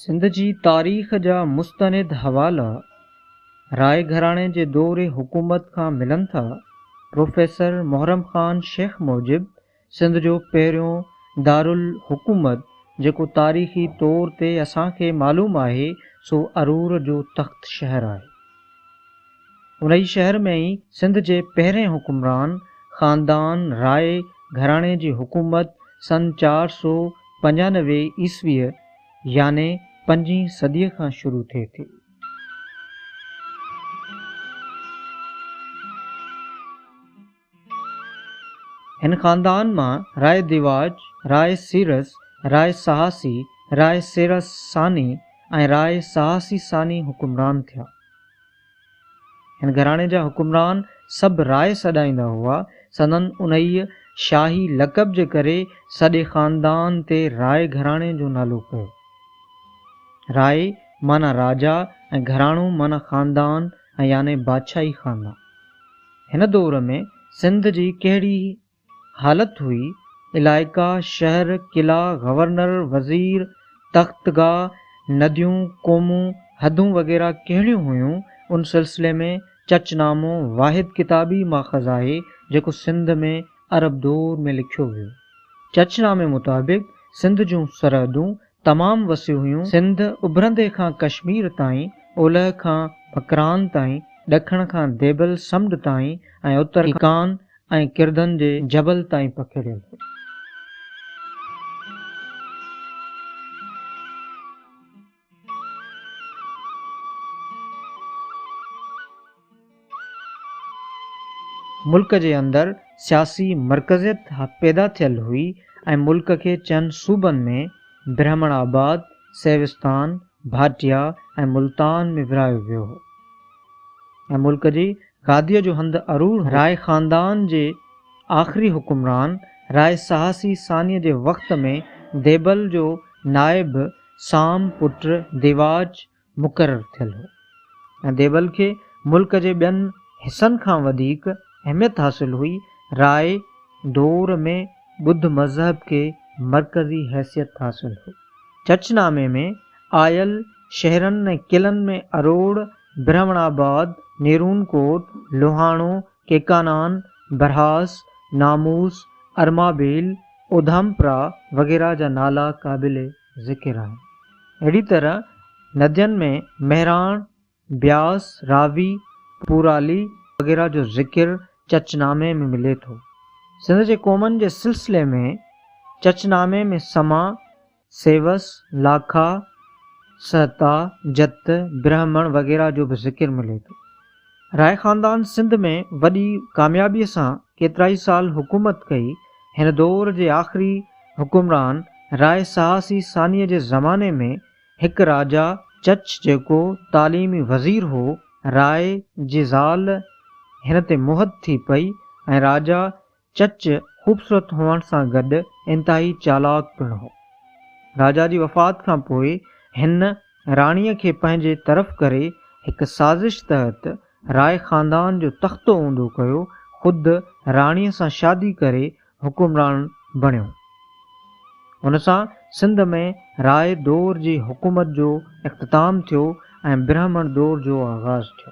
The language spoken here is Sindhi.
سنڌ جي تاريخ جا مستند حوالا راء گهراڻي جي دور حڪومت کان ملن ٿا. پروفيسر محرم خان شيخ موجب سنڌ جو پهريون دارالحڪومت جيڪو تاريخي طور تي اسان کي معلوم آهي سو ارور جو تخت شهر آهي. انهي شهر ۾ ئي سنڌ جي پهرين حڪمران خاندان راء گهراڻي جي حڪومت سن 495 عيسويء يعني پنجين صديء کان شروع ٿئي ٿي. هن خاندان مان راء ديواج، راء سيرس، راء سهاسي، راء سيرس ثاني ۽ راء سهاسي ثاني حڪمران ٿيا. هن گهراڻي جا حڪمران سڀ راء سڏائيندا هئا. سندن انهيء شاهي لقب جي ڪري سڄي خاندان تي راء گهراڻي جو نالو پيو. راء معنيٰ راجا ۽ گهراڻو معنيٰ خاندان ۽ يعني بادشاهي خاندان. هن دور ۾ سنڌ جي ڪهڙي حالت هئي، علائقا، شهر، قلعا، گورنر، وزير، تختگاهه، نديون، قومون، حدون وغيره ڪهڙيون هيون، ان سلسلي ۾ چچ نامو واحد ڪتابي ماخذ آهي، جيڪو سنڌ ۾ عرب دور ۾ لکيو ويو. چچ نامي مطابق سنڌ جون سرحدون تمام وسيع هيون، سنڌ اڀرندي کان ڪشمير تائين، اولهه کان مڪران تائين، ڏکڻ کان ديبل سمنڊ تائين ۽ اتر کان ڪان ۽ ڪردن جي جبل تائين پکڙيل هئي. ملڪ جي اندر سياسي مرڪزيت پيدا ٿيل هئي ۽ ملڪ کي چئن صوبن ۾ برهمڻ آباد، سيوستان، ڀاٽيا ۽ ملتان ۾ ورهايو ويو هو ۽ ملڪ جي گاديء جو هنڌ اروڙ هو. راء خاندان جي آخري حڪمران راء سهاسي ثانيء جي وقت ۾ ديبل جو نائب سام پٽ ديواج مقرر ٿيل هو ۽ ديبل کي ملڪ جي ٻين حصن کان وڌيڪ اهميت حاصل هئي. راء دور ۾ ٻڌ مذهب کي مرڪزي حيثيت حاصل هئي. چچ نامي ۾ آيل شهرن ۽ قلعن ۾ اروڙ، برهمڻ آباد، نيرون ڪوٽ، لوهاڻو، ڪيڪانان، برهاس، ناموس، ارمابيل، اوڌامپرا وغيره جا نالا قابل ذڪر آهن. اهڙي طرح ندين ۾ مهراڻ، بياس، راوي، پورالي وغيره جو ذڪر چچ نامي ۾ ملي ٿو. سنڌ جي قومن جي سلسلي ۾ چچ نامي ۾ سما، سيوس، لاکا، سهتا، جت، برهمڻ وغيره جو به ذڪر ملي ٿو. راء خاندان سنڌ ۾ وڏي ڪاميابيء سان ڪيترائي سال حڪومت ڪئي. هن دور جي آخري حڪمران راء سهاسي ثانيء جي زماني ۾ هڪ راجا چچ جيڪو تعليمي وزير هو، راء جي زال هن تي موهت ٿي پئي ۽ راجا چچ خوبصورت هئڻ سان گڏ انتهائي چالاڪ پڻ هو. راجا جي وفات کان پوء هن راڻيء کي پنهنجي طرف ڪري هڪ سازش تحت راء خاندان جو تختو اونڌو ڪيو، خود راڻيء سان شادي ڪري حڪمران بڻيو. ان سان سنڌ ۾ راء دور جي حڪومت جو اختتام ٿيو ۽ برهمڻ دور جو آغاز ٿيو.